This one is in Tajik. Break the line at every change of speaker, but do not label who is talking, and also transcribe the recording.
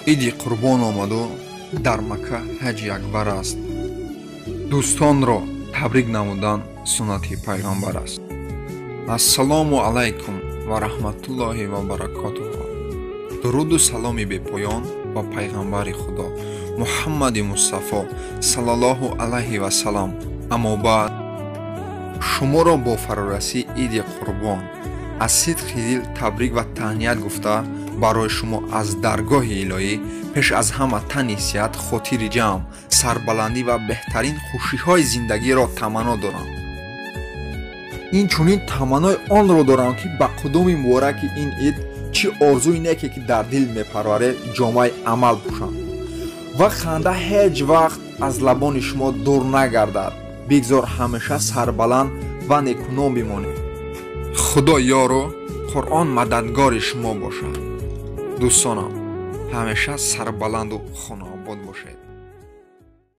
Иди Қурбон омаду дар Макка ҳаҷи акбар аст. Дӯстонро табрик намудан суннати пайғамбар аст. Ассалому алайкум ва раҳматуллоҳи ва баракотуҳ. Дуруду саломи бепоён ба пайғамбари Худо Муҳаммади Мустафо саллаллоҳу алайҳи васалам. Аммо баъд, шуморо бо фарорасии Иди Қурбон аз сидқи дил табрик ва таҳният гуфта, барои шумо аз даргоҳи илоҳӣ пеш аз ҳама тани сиҳат, хотири ҷамъ, сарбаландӣ ва беҳтарин хушиҳои зиндагиро таманно дорам. Инчунин таманнои онро дорам, ки ба қудуми мубораки ин ид чӣ орзуи неке ки дар дил мепарваред, ҷомаи амал пӯшанд ва ханда ҳеҷ вақт аз лабони шумо дур нагардад. Бигзор ҳамеша сарбаланд ва некуном бимонед. Худо ёру Қуръон мададгори шумо бошад. Дӯстонам, ҳамеша сарбаланду хонаобод бошед.